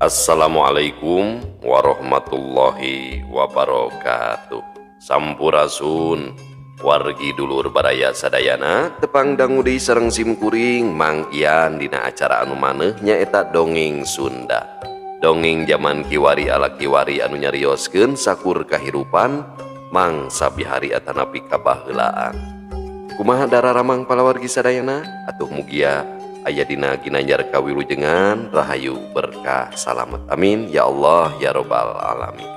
Assalamualaikum warahmatullahi wabarakatuh. Sampurasun wargi dulur baraya sadayana, tepang dangu deui sareng simkuring Mang Ian dina acara anu maneuh nyaeta Dongeng Sunda. Dongeng zaman kiwari ala kiwari anu nyarioskeun sakur kahirupan mangsa bihari atanapi kabaheulaan. Kumaha dararamang palawargi sadayana? Atuh mugia aya dina ginanjar kawilujengan, rahayu, berkah, salamet. Amin ya Allah ya robbal alamin.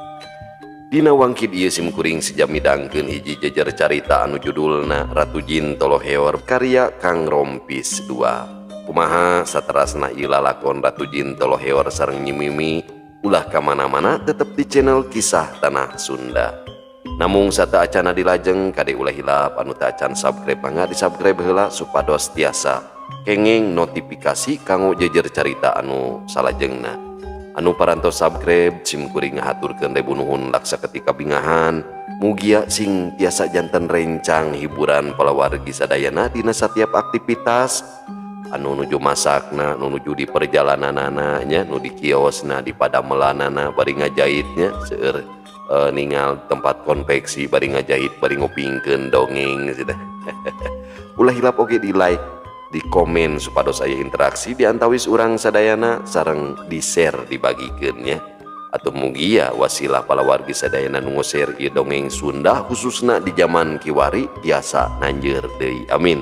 Dina wangkid ieu simkuring seja midangkeun hiji jejer carita anu judulna Ratu Jin Toloheor karya Kang Rompis 2. Kumaha saterasna ieu lalakon Ratu Jin Toloheor sareng Nyi Mimi? Ulah ka mana-mana, tetep di channel Kisah Tanah Sunda. Namung sateuacana dilajeng, kade ulah hilap anu teu acan subscribe, mangga di subscribe heula supados tiasa kenging notifikasi kanggo jejer carita anu salajengna. Anu parantos subscribe, simkuring ngahaturkeun ribu nuhun laksa ketika bingahan. Mugia sing tiasa janten rencang hiburan palawargi sadayana dina setiap aktivitas, anu nuju masakna, nu nuju di perjalananana nya, nu di kiosna, di padamelanana bari ngajahitnya, seueur ningal tempat konveksi bari ngajahit bari ngupingkeun dongeng gitu. Ulah hilap oge di like, di komen supados aya interaksi di antawis urang sadayana, sareng di share, dibagikeun nya. Atau mugia wasilah palawargi sadayana nu share ieu dongeng Sunda khususna di zaman kiwari tiasa nanjeur deui, amin.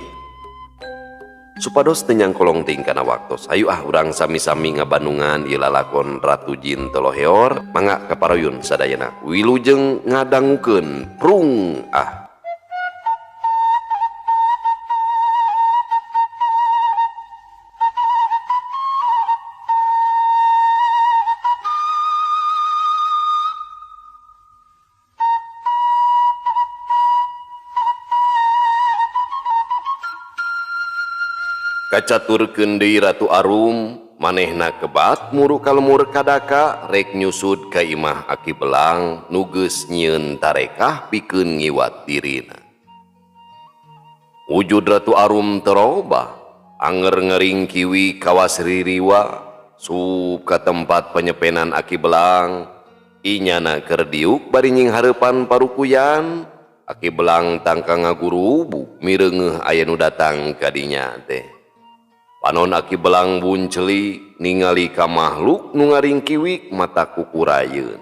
Supados teu nyangkolong teuing kana waktos, ayo ah urang sami-sami ngabandungan ieu lalakon Ratu Jin Toloheor. Mangga kaparuyun sadayana, wilujeng ngadangukeun, prung ah. Kacaturkeun deui Ratu Arum, manehna kebat muru ka lemur kadaka rek nyusud ka imah Aki Belang nu geus nyieun tarekah pikeun ngiwat dirina. Wujud Ratu Arum terobah, anger ngering kiwi kawas ririwa, sup ka tempat penyepenan Aki Belang, inyana keur diuk bari nyinghareupan parukuyan. Aki Belang tangka ngagurubu mireungeuh aya nu datang ka dinya teh. Panon Aki Belang bunceli ningali ka makhluk nu ngaringkiwik mata kukurayeun.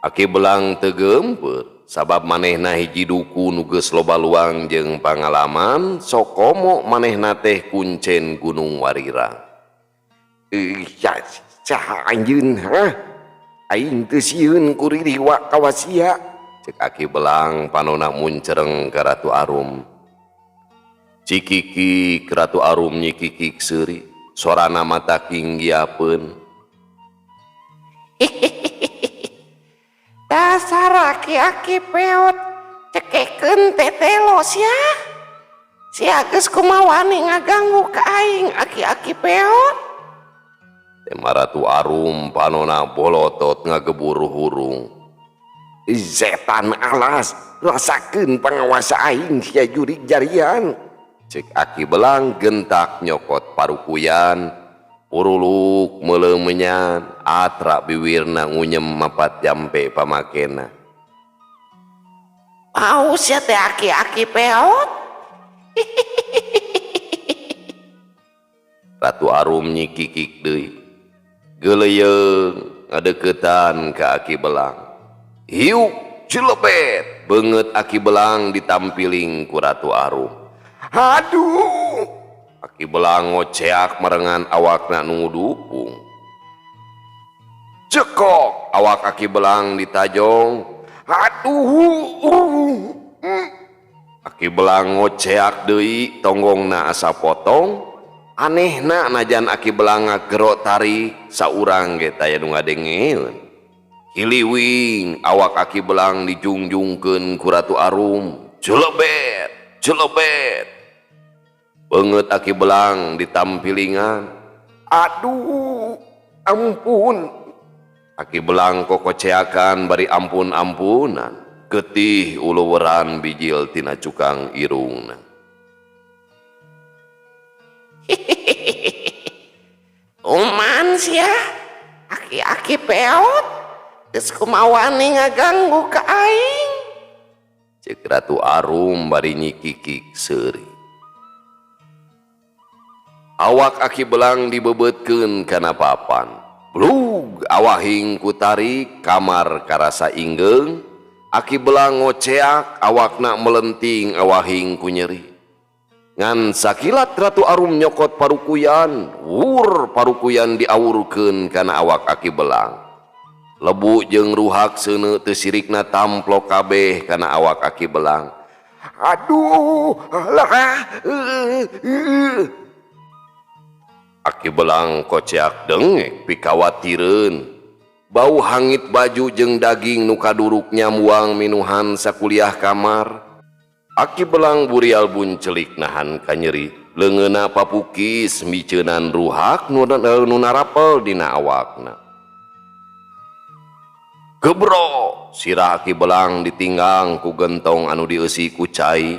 Aki Belang teu geumpeur sabab manehna hiji duku nu geus loba luang jeung pangalaman, sokomo manehna teh kuncen Gunung Warirang. Saha anjeun ha? Aing teu sieun ku ririwa kawasia. Cek Aki Belang panona muncereng ka Ratu Arum. Cikikik Ratu Arum nyikikik seuri, sorana mata kinggiapeun. Dasar aki-aki peot, cekekeun tetelo sia. Sia geus kumaha wani ngaganggu ka aing aki-aki peot? Tema Ratu Arum panona bolotot ngagebur hurung. Setan alas, rasakeun pangawasa aing sia jurig jarian. Cek Aki Belang gentak nyokot parukuyan, puruluk meuleum menyan, atra biwirna ngunyem mapat jampe pamakena. Paus sia teh aki-aki peot. Ratu Arum nyikikik deui. Geuleuyeung ngadeukeutan ka Aki Belang. Hiuk jelebet beungeut Aki Belang ditampiling ku Ratu Arum. Aduh, Aki Belang ngoceak merengan awakna nu ngudupung. Cekok awak Aki Belang ditajong. Aduh. Aki Belang ngoceak deui tonggongna asa potong. Anehna najan Aki Belang ngagero tarik saurang ge taya nu ngadengeun. Hiliwing awak Aki Belang dijungjungkeun ku Ratu Arum. Jelebet, jelebet. Beungeut Aki Belang ditampilingan. Aduh, ampun. Aki Belang kokoceakan bari ampun-ampunan. Getih uluweran bijil tina cukang irungna. Oman sia. Aki Peot geus kumaha wani ngaganggu ka aing. Cek Ratu Arum bari nyikikik seuri. Awak Aki Belang dibebetkeun kana papan. Blug awahing kutarik kamar karasa inggeung. Aki Belang ngoceak awakna melenting awahing ku nyeri. Ngan sakilat Ratu Arum nyokot parukuyan, wur parukuyan diawurkeun kana awak Aki Belang. Lebu jeung ruhak seuneu teu sirikna tamplok kabeh kana awak Aki Belang. Aduh, lah. Aki Belang koceak dengek pikawatireun. Bau hangit baju jeung daging nu kaduruk nyamuang minuhan sakuliah kamar. Aki Belang burial buncelik nahan kanyeri, leungeunna papukis miceunan ruhak nu narapel dina awakna. Gebro, sirah Aki Belang ditinggang ku gentong anu dieusi ku cai.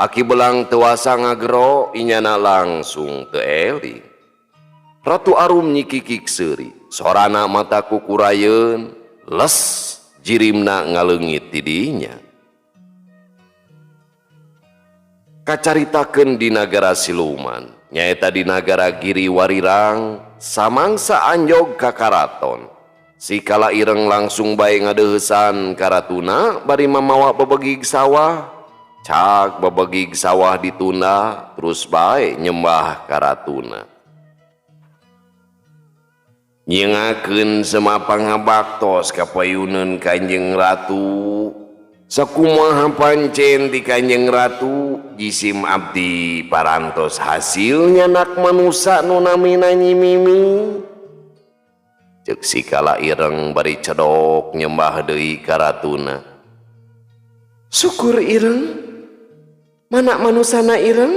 Aki Belang teu wasa ngagero, inyana langsung teu eling. Ratu Arum nyikikik seuri, sorana mata kukurayeun, les jirimna ngaleungit ti dinya. Kacaritakeun di nagara siluman, nyaeta di nagara Giri Warirang, samangsa anjog ka karaton. Si Kala Ireng langsung bae ngadeuheusan ka ratuna bari mamawa bebegig sawah. Cak bebegig sawah ditunda terus bae nyembah ka ratuna. Nyengakeun semapang ngabaktos ka payuneun Kanjeng Ratu. Sakumaha pancen ti Kanjeng Ratu jisim abdi parantos hasil nyanak manusa nu namina Nyi Mimi. Ceuk si Kala Ireng bari cedok nyembah deui ka ratuna. Syukur Ireng, mana manusana Ireng?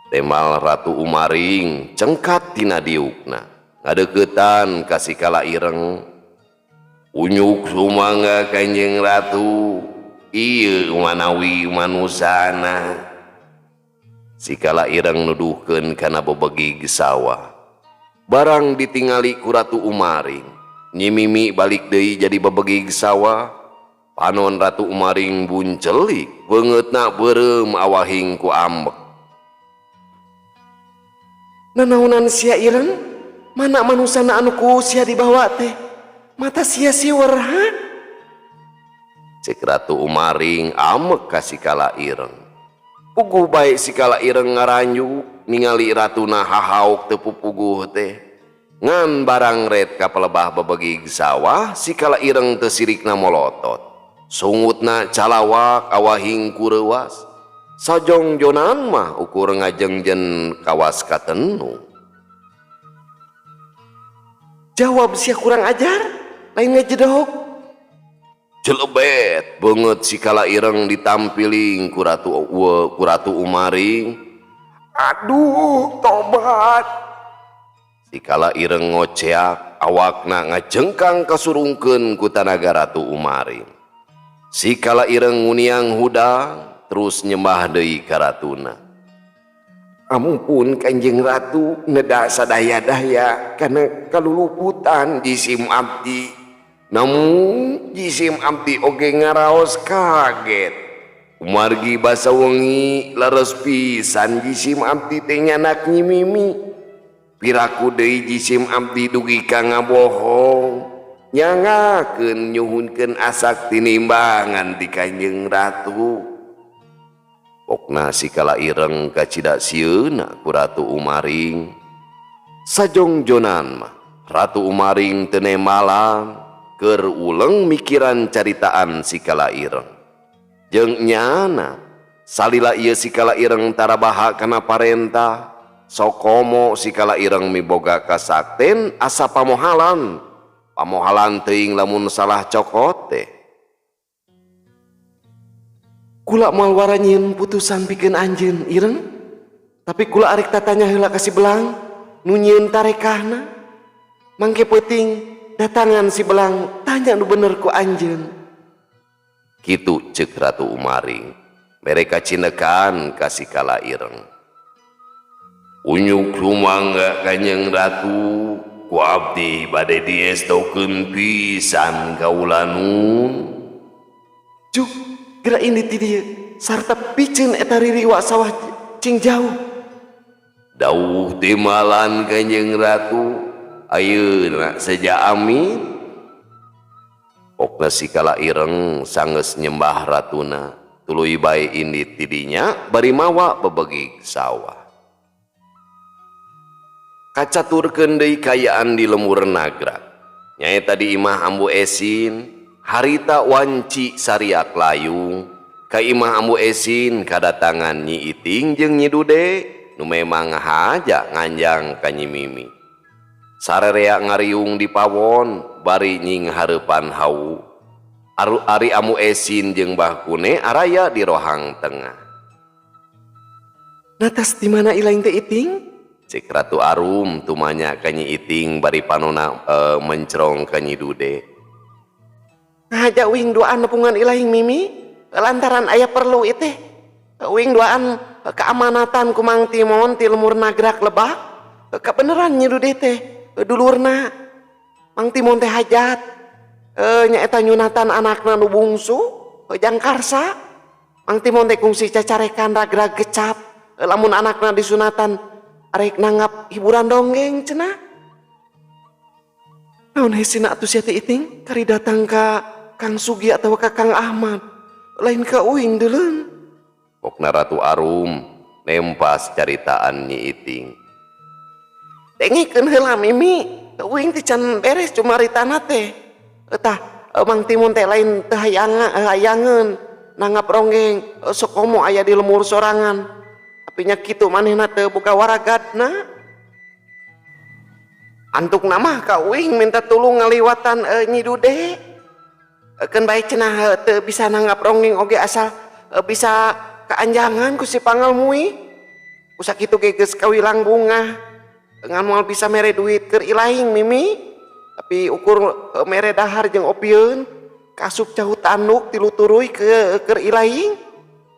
Temal Ratu Umaring cengkat tina diukna ngadeuketan ka si Kala Ireng. Unyuk sumangga Kanjeng Ratu, ieu manawi manusana. Si Kala Ireng nuduhkeun kana bebegig sawah. Barang ditingali ku Ratu Umaring, Nyi Mimi balik deui jadi bebegig sawah. Panon Ratu Umaring buncelik, beungeutna beureum awahing ku ambek. Nanaonan sia Ireng? Mana manusana anu ku sia dibawa teh? Mata sia siwer ha? Cek Ratu Umaring amek ka si Kala Ireng. Puguh bae si Kala Ireng ngaranyu ningali ratuna hahauk teu pupuguh teh. Ngan barang ret ka pelebah bebegig sawah si Kala Ireng teu sirikna molotot. Sungutna calawak awahing kureuwas. Sajongjonan mah ukur ngajengjen kawas katenu. Jawab sia kurang ajar, lain ngejedok. Jelebet beungeut si Kala Ireng ditampiling ku Ratu Umaring. Aduh, tobat. Si Kala Ireng ngoceak, awakna ngajengkang kasurungkeun ku tanaga Ratu Umaring. Si Kala Ireng nguniang hudang terus nyembah deui ka ratuna. Ampun Kanjeng Ratu, neda sadaya-daya kana kaluluputan jisim abdi. Namun jisim abdi oge ngaraos kaget. Kumargi basa wengi leres pisan jisim abdi teh nyanak Nyi Mimi. Piraku deui jisim abdi dugi ka ngabohong. Nyangakeun nyuhunkeun asak tinimbangan ti Kanjeng Ratu. Pokna si Kala Ireng kacida sieuna ku Ratu Umaring. Sajongjonan mah Ratu Umaring teu nemalang keur uleng mikiran caritaan si Kala Ireng. Jeung nyana salila ieu si Kala Ireng tarabaha kana parentah, sokomo si Kala Ireng miboga kasakten asa pamohalan. Pamohalan teuing lamun salah cokot teh. Kula moal waranyieun putusan pikeun anjeun Ireng. Tapi kula arek tatanya heula ka si Belang nu nyieun tarekahna. Mangke peuting datangan si Belang tanya nu bener ku anjeun. Kitu ceuk Ratu Umaring. Mereka cinekan ka si Kala Ireng. Unyuk sumangga Kanjeng Ratu. Ku abdi bade diestokeun pisan kaula nun. Juk geura indit ti dieu sarta piceun eta ririwa sawah cing jauh. Dawuh timalan Kanjeng Ratu ayeuna seja amin. Pokna si Kala Ireng sanggeus nyembah ratuna tuluy bae indit ti dinya bari mawa bebegig sawah. Kacaturkeun deui kayaan di lemur Nagrak. Nyaeta di imah Ambu Esin, harita wanci sariak layung. Ka imah Ambu Esin kadatangan Nyi Iting jeung Nyi Dude nu memang haja nganjang ka Nyi Mimi. Sarerea ngariung di pawon bari nying hareupan hawu. Aru ari Ambu Esin jeung Bah Kune araya di rohang tengah. Natas di mana ilaing teh Iting? Cek Ratu Arum tumanya ka Nyi Iting bari panona mencrong ka Nyi Dude. Ngahaja uing duaan nepungan ilaing Mimi lantaran aya perlu iteh. Uing duaan keamanatan ku Mang Timon ti lemur Nagrak Lebak. Kebeneran Nyi Dude teh dulurna. Mang Timon teh hajat. Nyaeta nyunatan anakna nu bungsu Jang Karsa. Mang Timon teh kungsi cacarekan ragrag gecap. Lamun anakna disunatan arek nanggap hiburan dongeng cenah. Naon hesina atuh sia teh Iting kari datang ka Kang Sugi atau ka Kang Ahmad lain ka uing deuleun. Pokna Ratu Arum nempas caritaan Nyi Iting. Dengekeun heula Mimi, uing teh can beres cumaritana teh. Tah Mang Timun teh lain teu hayangeun nanggap ronggeng sok komo aya di lemur sorangan. Tapi nya kitu manehna teu boga waragadna. Antukna mah ka uing minta tulung ngaliwatan Nyi Dude. Keun bae cenah teu bisa nanggap ronggeng oge asal bisa kaanjangan ku si Pangalmui. Ku sakitu ge geus kawilang bungah. Ngan moal bisa mere duit keur ilaing Mimi. Tapi ukur mere dahar jeung opieun kasup cau tanduk tilu turuy keur ilaing.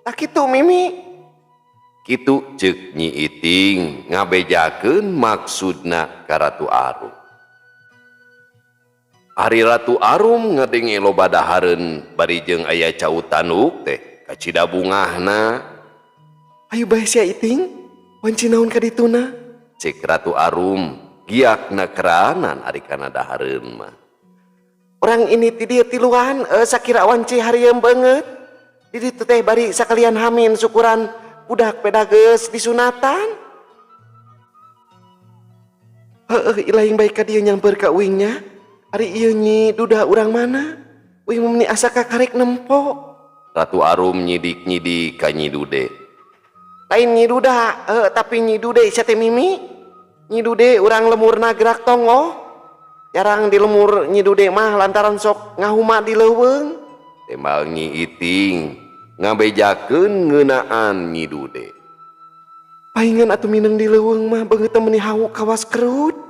Tah kitu Mimi. Kitu ceuk Nyi Iting ngabejakeun maksudna ka Ratu Arum. Ari Ratu Arum ngadenge loba dahareun bari jeung aya cau tanduk teh kacida bungahna. Ayo bae sia Iting, wanci naon ka dituna? Cek Ratu Arum giakna keranan ari kana dahareun mah. Urang ini ti dieu tiluan sakira wanci harieum beungeut. Di ditu teh bari sakalian hamin syukuran budak pedageus disunatan. Heueuh ilaing bae ka dieu nyamper ka uingnya. Ari ieu Nyi Duda urang mana? Uing meni asa kakarek nempo. Ratu Arum nyidik-nyidik ka Nyi Dude. Lain Nyi Duda, tapi Nyi Dude sia teh Mimi. Nyi Dude urang lemur Nagrak Tonggoh. Jarang di lemur Nyi Dude mah lantaran sok ngahuma di leuweung. Tembal Nyi Iting ngabejakeun ngeunaan Nyi Dude. Paingan atuh mineng di leuweung mah beungeut teh meuni hawu kawas kerut.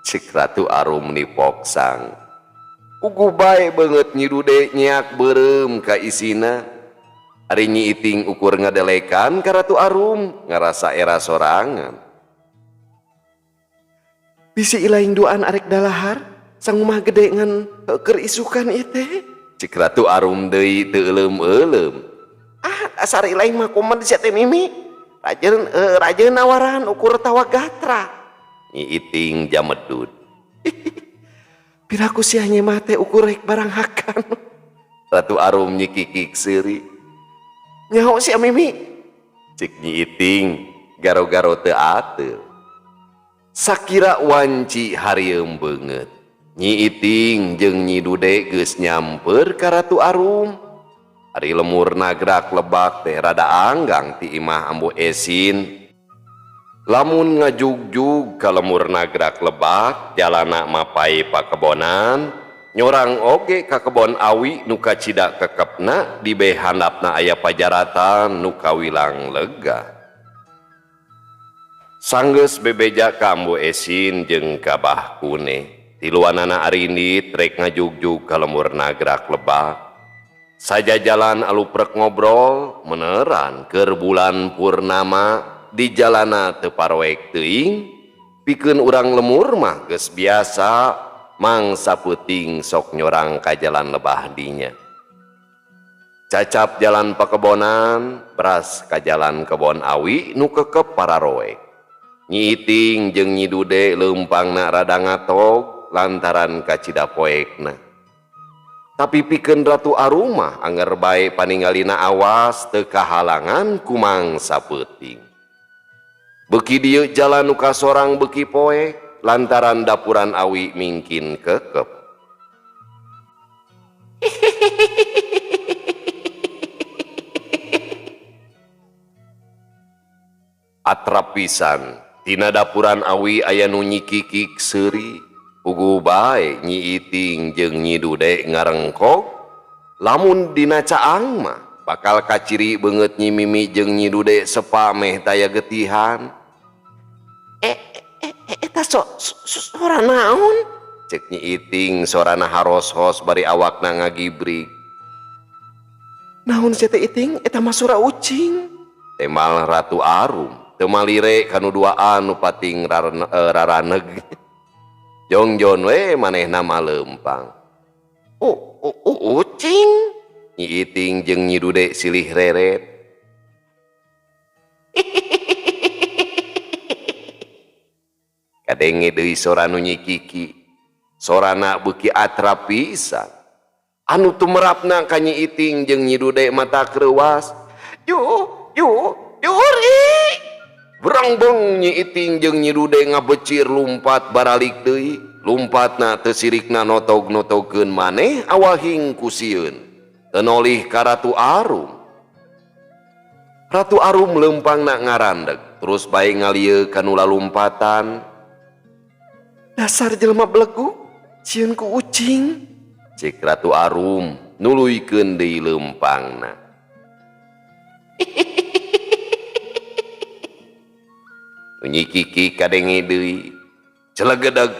Cek Ratu Arum nipoksang. Puguh bae beungeut Nyi Dude nyeak beureum ka isina. Ari Nyi Iting ukur ngadelekan ka Ratu Arum ngarasa era sorangan. Bisi ilaing duaan arek dalahar sangumah gede ngan keur isukan ieu teh. Cek Ratu Arum deui teu euleum-euleum. Ah dasar ilaing mah kumaha sia teh Mimi. Rajeun rajeun nawaran ukur tawa gatra. Nyi Iting jamedud. Piraku sia nyemah teh ukur rek barang hakan. Ratu Arum nyikikik seuri. Nyaho sia Mimi. Cek Nyi Iting garo-garo teu ateul. Sakira wanci harieum beungeut. Nyi Iting jeung Nyi Dude geus nyamper ka Ratu Arum. Ari lemur Nagrak Lebak teh rada anggang ti imah Ambu Esin. Lamun ngajugjug ka lemur Nagrak Lebak jalana mapai pakebonan, nyorang oge ka kebon awi nu kacida kekepna di behandapna aya pajaratan nu kawilang lega. Sanggeus bebeja ka Ambu Esin jeung ka Bah Kune. Tiluanana arindit rek ngajugjug ka lemur Nagrak Lebak. Saja jalan aluprek ngobrol meneran keur bulan purnama di jalana teu paroek teuing. Pikeun urang lemur mah geus biasa mangsa peuting sok nyorang ka jalan lebah dinya. Cacap jalan pakebonan, beras ka jalan kebon awi nu kekep pararoek. Nyi Iting jeung Nyi Dude leumpangna rada ngatog lantaran kacida poekna. Tapi pikeun Ratu Arum mah anger bae paningalina awas teu kahalangan ku mangsa peuting. Beuki dieu jalan nu kasorang beuki poek lantaran dapuran awi mingkin kekep. Atrap pisan tina dapuran awi aya nu nyikikik seuri. Puguh bae Nyi Iting jeung Nyi Dude ngarengkok. Lamun dina caang mah bakal kaciri beungeut Nyi Mimi jeung Nyi Dude sepa meh taya getihan. Eta sora naon? Cek Nyi Iting sorana haros-hos bari awakna ngagibrig. Naon sia teh Iting? Eta mah sora ucing. Temal Ratu Arum teu malire kanu duaan nu pating raraneg. Jongjon we manehna mah leumpang. Ucing? Nyi Iting jeung Nyi Dude silih reret. Kadenge deui sora nu nyikiki. Sorana beuki atrap pisan. Anu tumerapna ka Nyi Iting jeung Nyi Dude mata kreuwas. Ju, ju, juri. Berengbeng Nyi Iting jeung Nyi Dude ngabecir lumpat baralik deui. Lumpatna teu sirikna notog-notogkeun maneh awahing ku sieun. Teu nolih ka Ratu Arum. Ratu Arum leumpangna ngarandeg, terus bae ngalieu ka nu lalumpatan. Dasar jelema belegu, sieun ku ucing. Cek Ratu Arum nuluykeun deui leumpangna. Nyi Kiki kadenge deui. Celegedeg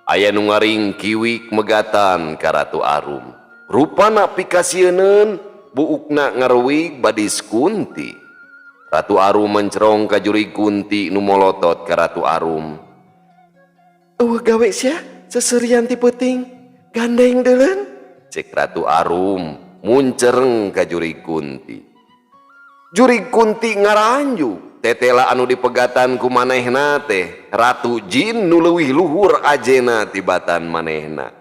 aya nu ngaring kiwik megatan ka Ratu Arum. Rupana pikasieuneun buukna ngaruwig badis kunti. Ratu Arum mencerong ka jurig kunti nu molotot ka Ratu Arum. Eueuh gawe sia seserian ti peuting gandeng deuleun. Cek Ratu Arum muncereng ka jurig kunti. Jurig kunti ngaranjuk. Tetela anu dipegatan ku manehna teh Ratu Jin nu leuwih luhur ajena tibatan manehna.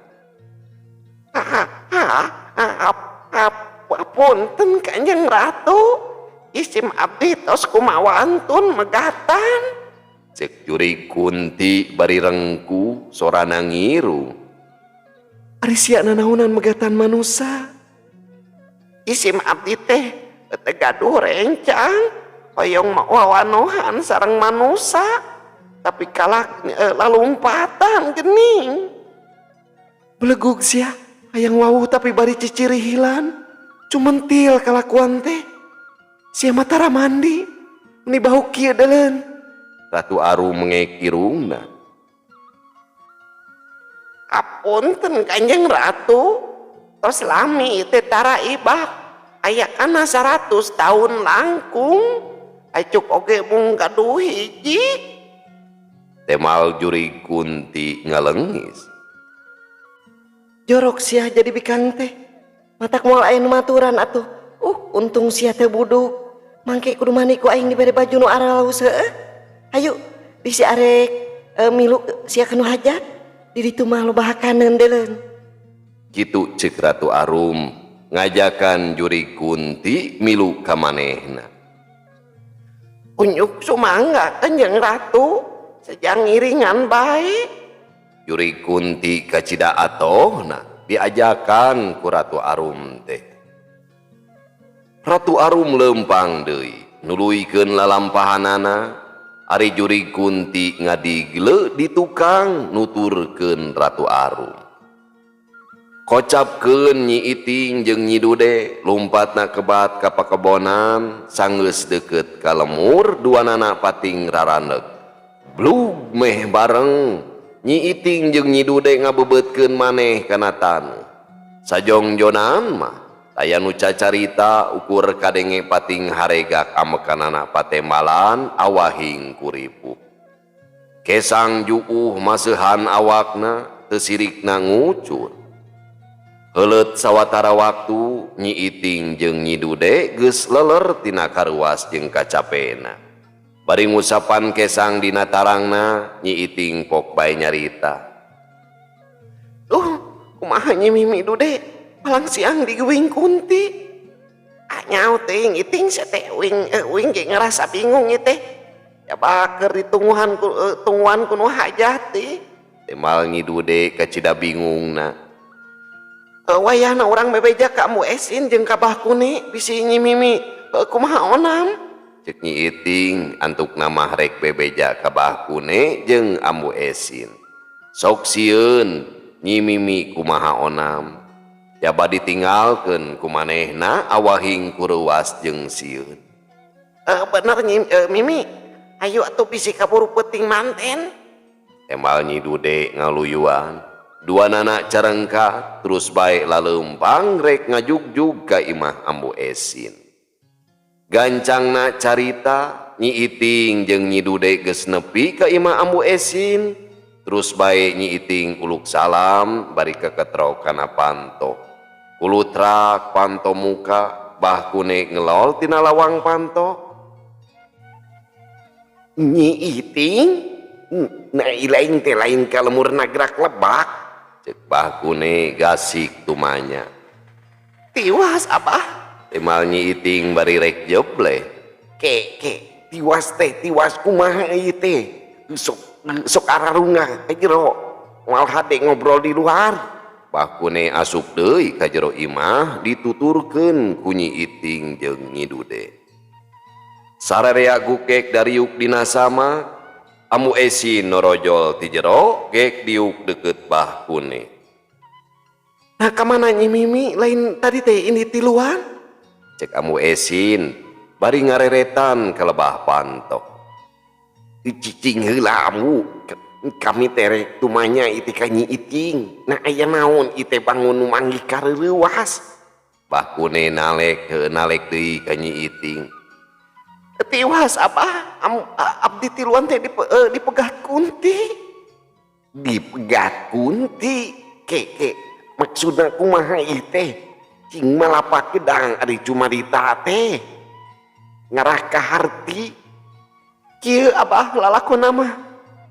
Punten Kanjeng Ratu, isim abdi tos kumawantun megatan. Cek jurig kunti bari rengku sorana ngiru. Ari sia nanaonan megatan manusa? Isim abdi teh teu gaduh rencang. Hoyong wawanohan sareng manusa, tapi kalak lalumpatan gening. Belegug sia, hayang wawuh tapi bari ciciri hilan. Cumentil kalakuan teh. Sia mah tara mandi, meni bau kieu deuleun. Ratu Arum mengek irungna. Apunten Kanjeng Ratu, tos lami teh tara ibak. Aya kana 100 tahun langkung. Acuk oge mung gaduh hiji. Temal jurig kunti ngalengis. Jorok sia jadi bikang teh. Matak moal aya nu maturan atuh. Untung sia teh buduk. Mangke kudu mandi ku aing dibere baju nu aralus heueuh. Hayu bisi arek milu sia kanu hajat. Di ditu mah loba hakaneun deuleun. Kitu ceuk Ratu Arum ngajakan jurig kunti milu ka manehna. Unyuk sumangga Kanjeng Ratu, sejang ngiringan bae. Jurig kunti kacida atohna diajakan ku Ratu Arum teh. Ratu Arum leumpang deui nuluykeun lalampahanana. Ari jurig kunti ngadigle di tukang nuturkeun Ratu Arum. Kocapkeun Nyi Iting jeung Nyi Dude lumpatna kebat ka pakebonan sanggeus deukeut ka lemur duanana pating rarandeg. Blug meh bareng Nyi Iting jeung Nyi Dude ngabebeutkeun maneh kana taneuh. Sajongjonan mah aya nu cacarita ukur kadenge pating haregak amekanana patembalan awahing kuripuh. Kesang juuh maseuhan awakna teu sirikna ngucur. Heuleut sawatara waktu Nyi Iting jeung Nyi Dude geus leler tina karuas jeung kacapena. Bari ngusapan kesang dina tarangna, Nyi Iting pok bae nyarita. Duh, kumaha Nyi Mimi Dude, palang siang digeuing kunti. Ah, nyaho teuing Iting sia teh uing ge ngarasa bingung ieu teh. Jaba keur ditungguhan ku tungguan ku nu hajat teh. Temal Nyi Dude kacida bingungna. Wayahna urang bebeja ka Ambu Esin jeung ka Bah Kuni bisi Nyi Mimi kumaha onam. Cek Nyi Iting antukna mah rek bebeja ka Bah Kune jeung Ambu Esin. Sok sieun Nyi Mimi kumaha onam. Jaba ditinggalkeun ku manehna awahing kureuwas jeung sieun. Bener Nyi Mimi. Ayo atuh bisi kaburu peuting manten. Temal Nyi Dude ngaluyuan. Dua nana carengka terus bae laleumpang rek ngajugjug ka imah Ambu Esin. Gancangna carita Nyi Iting jeung Nyi Dude geus nepi ka imah Ambu Esin. Terus bae Nyi Iting uluk salam bari keketrok kana panto. Kulutrak panto muka Bah Kune ngelol tina lawang panto. Nyi Iting, nah lain teh lain ka lemur nagrak lebak. Cek Bah Kune gasik tumanya. Tiwas abah. Temal Nyi Iting bari rek jebleh. Ke ke tiwas teh tiwas kumaha ieu teh. Sok sok ararungah ka jero. Moal hade ngobrol di luar. Bah Kune asup deui ka jero imah dituturkeun ku Nyi Iting jeung Nyi Dude. Sararea gukek dariuk dina sama, Ambu Esin norojol ti jero gek diuk deukeut Bah Kune. Nah kamana Nyi Mimi lain tadi teh ini tiluan? Cek Ambu Esin bari ngareretan ka lebah panto. Cicing heula Ambu, kami terek tumanya itu ka Nyi Iting. Nah aya naon ieu teh bangun nu manggih kareuwas. Bah Kune nalek heuh nalek deui ka Nyi Iting. Tiwas abah, abdi tiluan teh dipegat kunti. Dipegat kunti? Ke ke maksudna kumaha ieu teh? Cing malapak gedang ari cumarita teh. Ngarah ka harti. Kieu abah lalakonna mah.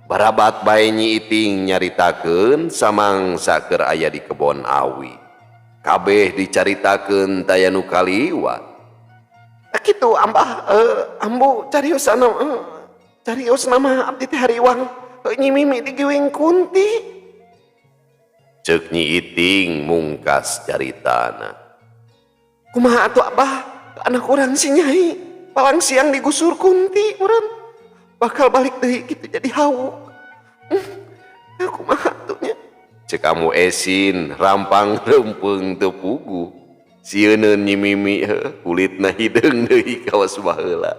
Barabat bae Nyi Iting nyaritakeun samangsa keur aya di kebon awi. Kabeh dicaritakeun taya nu kaliwat. Kitu ambah ambu cariosana carios nama abdi teh hariwang Nyi Mimi digeuing kunti. Ceuk Nyi Iting mungkas caritana. Kumaha atuh abah anak urang si Nyai palang siang digusur kunti meureun bakal balik deui kitu jadi hawu. Kumaha atuh nya? Ceuk Ambu Esin rampang reumpeung teu puguh. Sieuneun Nyi Mimi heuh kulitna hideung deui kawas baheula.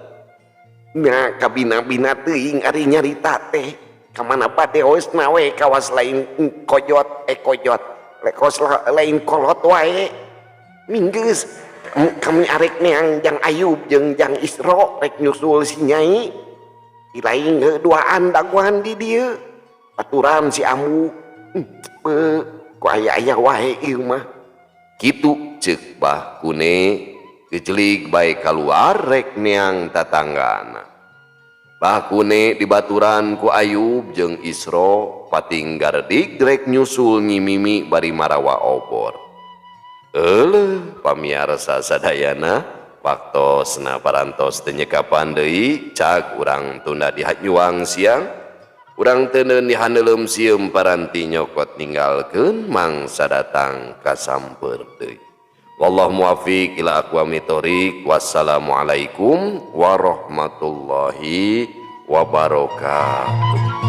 Nah kabina-bina teuing ari nyarita teh kamana bade osna we kawas lain kojot kojot lekos lain kolot wae. Minggeus kami arek neang Jang Ayub jeung Jang Isro rek nyusul si Nyai. Lain duaan daguan di dieu. Aturan si Ambu. Ku aya-aya wae ieu mah. Kitu ceuk Bah Kune gejelig bae kaluar rek neang tatanggana. Bah Kune dibaturan ku Ayub jeung Isro pating gardig rek nyusul Nyi Mimi bari marawa obor. Euleuh pamiarsa sadayana waktosna parantos teu nyekapan deui cag urang tunda di hanyuang siang. Urang teuneun di haneuleum sieum paranti nyokot ninggalkeun mangsa datang kasamper deui. Wallahu muwaffiq ila aqwamit thoriq. Wassalamualaikum warahmatullahi wabarakatuh.